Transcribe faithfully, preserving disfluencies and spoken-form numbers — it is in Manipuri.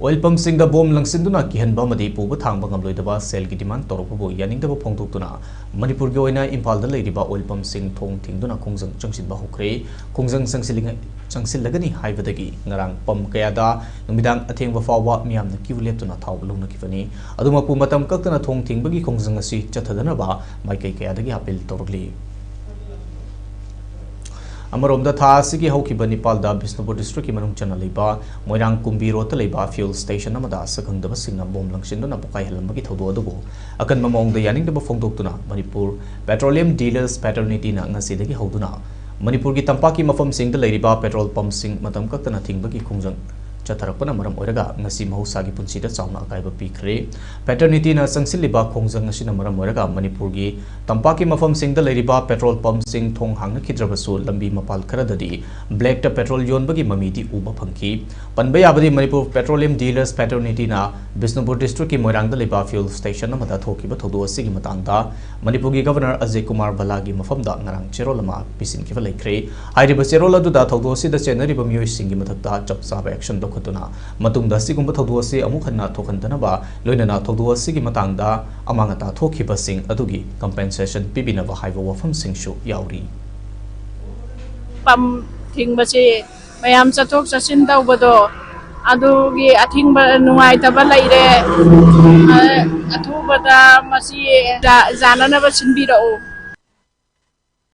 ꯑꯣꯏꯜ ꯄꯝꯁꯤꯡꯗ ꯕꯣꯝ ꯂꯪꯁꯤꯟꯗꯨꯅ ꯀꯤꯍꯟꯕ ꯑꯃꯗꯤ ꯄꯨꯕ ꯊꯥꯡꯕ ꯉꯝꯂꯣꯏꯗꯕ ꯁꯦꯜꯒꯤ ꯗꯤꯃꯥꯟ ꯇꯧꯔꯛꯄꯕꯨ ꯌꯥꯅꯤꯡꯗꯕ ꯐꯣꯡꯗꯣꯛꯇꯨꯅ ꯃꯅꯤꯄꯨꯔꯒꯤ ꯑꯣꯏꯅ ꯏꯝꯐꯥꯜꯗ ꯂꯩꯔꯤꯕ ꯑꯣꯏꯜ ꯄꯝꯁꯤꯡ ꯊꯣꯡ ꯊꯤꯡꯗꯨꯅ ꯈꯣꯡꯖꯪ ꯆꯪꯁꯤꯟꯕ ꯍꯧꯈ꯭ꯔꯦ꯫ ꯈꯣꯡꯖꯪ ꯆꯪꯁꯤꯜꯂꯤꯉꯩ-, ꯆꯪꯁꯤꯜꯂꯒꯅꯤ ꯍꯥꯏꯕꯗꯒꯤ ꯉꯔꯥꯡ ꯄꯝ ꯀꯌꯥꯗ ꯅꯨꯃꯤꯗꯥꯡ ꯑꯊꯦꯡꯕ ꯐꯥꯎꯕ ꯃꯤꯌꯥꯝꯅ ꯀ꯭ꯌꯨ ꯂꯦꯞꯇꯨꯅ ꯊꯥꯎꯕ ꯂꯧꯅꯈꯤꯕꯅꯤ꯫ ꯑꯗꯨꯃꯛꯄꯨ ꯃꯇꯝ ꯀꯛꯇꯅ ꯊꯣꯡ ꯊꯤꯡꯕꯒꯤ ꯈꯣꯡꯖꯪ ꯑꯁꯤ ꯆꯠꯊꯗꯅꯕ ꯃꯥꯏꯀꯩ ꯀꯌꯥꯗꯒꯤ ꯑꯥꯄꯤꯜ ꯇꯧꯔꯛꯂꯤ꯫ ꯑꯃꯔꯣꯝꯗ, ꯊꯥ ꯑꯁꯤꯒꯤ ꯍꯧꯈꯤꯕ ꯅꯤꯄꯥꯜꯗ ꯕꯤꯁꯅꯨꯄꯨꯔ ꯗꯤꯁꯇ꯭ꯔꯤꯛꯀꯤ ꯃꯅꯨꯡ ꯆꯟꯅ ꯂꯩꯕ ꯃꯣꯏꯔꯥꯡ ꯀꯨꯝꯕꯤ ꯔꯣꯗꯇ ꯂꯩꯕ ꯐ꯭ꯌꯨꯜ ꯁ꯭ꯇꯦꯁꯟ ꯑꯃꯗ ꯁꯛꯈꯪꯗꯕꯁꯤꯡꯅ ꯕꯣꯝ ꯂꯪꯁꯤꯟꯗꯨꯅ ꯄꯣꯈꯥꯏꯍꯜꯂꯝꯕꯒꯤ ꯊꯧꯗꯣꯛ ꯑꯗꯨꯕꯨ ꯑꯀꯟꯕ ꯃꯑꯣꯡꯗ ꯌꯥꯅꯤꯡꯗꯕ ꯐꯣꯡꯗꯣꯛꯇꯨꯅ ꯃꯅꯤꯄꯨꯔ ꯄꯦꯇ꯭ꯔꯣꯂꯤꯌꯝ ꯗꯤꯂꯔꯁ ꯐ꯭ꯔꯦꯇꯔꯅꯤꯇꯤꯅ ꯉꯁꯤꯗꯒꯤ ꯍꯧꯗꯨꯅ ꯃꯅꯤꯄꯨꯔꯒꯤ ꯇꯝꯄꯥꯛꯀꯤ ꯃꯐꯝꯁꯤꯡꯗ ꯂꯩꯔꯤꯕ ꯄꯦꯇ꯭ꯔꯣꯜ ꯄꯝꯁꯤꯡ ꯃꯇꯝ ꯀꯛꯇꯅ ꯊꯤꯡꯕꯒꯤ ꯈꯣꯡꯖꯪ ꯆꯠꯊꯔꯛꯄꯅ ꯃꯔꯝ ꯑꯣꯏꯔꯒ ꯉꯁꯤ ꯃꯍꯧꯁꯥꯒꯤ ꯄꯨꯟꯁꯤꯗ ꯆꯥꯎꯅ ꯑꯀꯥꯏꯕ ꯄꯤꯈ꯭ꯔꯦ꯫ ꯐ꯭ꯔꯦꯇꯔꯅꯤꯇꯤꯅ ꯆꯪꯁꯤꯜꯂꯤꯕ ꯈꯣꯡꯖꯪ ꯑꯁꯤꯅ ꯃꯔꯝ ꯑꯣꯏꯔꯒ ꯃꯅꯤꯄꯨꯔꯒꯤ ꯇꯝꯄꯥꯛꯀꯤ ꯃꯐꯝꯁꯤꯡꯗ ꯂꯩꯔꯤꯕ ꯄꯦꯇ꯭ꯔꯣꯜ ꯄꯝꯁꯤꯡ ꯊꯣꯡ ꯍꯥꯡꯅꯈꯤꯗ꯭ꯔꯕꯁꯨ ꯂꯝꯕꯤ ꯃꯄꯥꯜ ꯈꯔꯗꯗꯤ ꯕ꯭ꯂꯦꯛꯇ ꯄꯦꯇ꯭ꯔꯣꯜ ꯌꯣꯟꯕꯒꯤ ꯃꯃꯤꯗꯤ ꯎꯕ ꯐꯪꯈꯤ꯫ ꯄꯟꯕ ꯌꯥꯕꯗꯤ ꯃꯅꯤꯄꯨꯔ ꯄꯦꯇ꯭ꯔꯣꯂꯤꯌꯝ ꯗꯤꯂꯔꯁ ꯐ꯭ꯔꯦꯇꯔꯅꯤꯇꯤꯅ ꯕꯤꯁꯅꯨꯄꯨꯔ ꯗꯤꯁꯇ꯭ꯔꯤꯛꯀꯤ ꯃꯣꯏꯔꯥꯡꯗ ꯂꯩꯕ ꯐ꯭ꯌꯨꯜ ꯁ꯭ꯇꯦꯁꯟ ꯑꯃꯗ ꯊꯣꯛꯈꯤꯕ ꯊꯧꯗꯣꯛ ꯑꯁꯤꯒꯤ ꯃꯇꯥꯡꯗ ꯃꯅꯤꯄꯨꯔꯒꯤ ꯒꯚꯔꯅꯔ ꯑꯖꯌ ꯀꯨꯃꯥꯔ ꯚꯜꯂꯥꯒꯤ ꯃꯐꯝꯗ ꯉꯔꯥꯡ ꯆꯦꯔꯣꯜ ꯑꯃ ꯄꯤꯁꯤꯟꯈꯤꯕ ꯂꯩꯈ꯭ꯔꯦ꯫ ꯍꯥꯏꯔꯤꯕ ꯆꯦꯔꯣꯜ ꯑꯗꯨꯗ ꯊꯧꯗꯣꯛ ꯑꯁꯤꯗ ꯆꯦꯟꯅꯔꯤꯕ ꯃꯤꯑꯣꯏꯁꯤꯡꯒꯤ ꯃꯊꯛꯇ ꯆꯞ ꯆꯥꯕ action ꯂꯧꯈꯠꯇꯨꯅ ꯃꯇꯨꯡꯗ ꯑꯁꯤꯒꯨꯝꯕ ꯊꯧꯗꯣꯛ ꯑꯁꯤ ꯑꯃꯨꯛ ꯍꯟꯅ ꯊꯣꯛꯍꯟꯗꯅꯕ, ꯂꯣꯏꯅꯅ ꯊꯧꯗꯣꯛ ꯑꯁꯤꯒꯤ ꯃꯇꯥꯡꯗ ꯑꯃꯥꯡ ꯑꯇꯥ ꯊꯣꯛꯈꯤꯕꯁꯤꯡ ꯑꯗꯨꯒꯤ compensation ꯄꯤꯕꯤꯅꯕ ꯍꯥꯏꯕ ꯋꯥꯐꯝꯁꯤꯡꯁꯨ ꯌꯥꯎꯔꯤ꯫ ꯄꯝ ꯊꯤꯡꯕꯁꯤ ꯃꯌꯥꯝ ꯆꯠꯊꯣꯛ ꯆꯠꯁꯤꯟ ꯇꯧꯕꯗꯣ, ꯑꯗꯨꯒꯤ ꯑꯊꯤꯡꯕ ꯅꯨꯡꯉꯥꯏꯇꯕ ꯂꯩꯔꯦ꯫ ꯑ, ꯑꯊꯨꯕꯗ ꯃꯁꯤ ꯌꯥ-, ꯌꯥꯅꯅꯕ ꯁꯤꯟꯕꯤꯔꯛꯎ꯫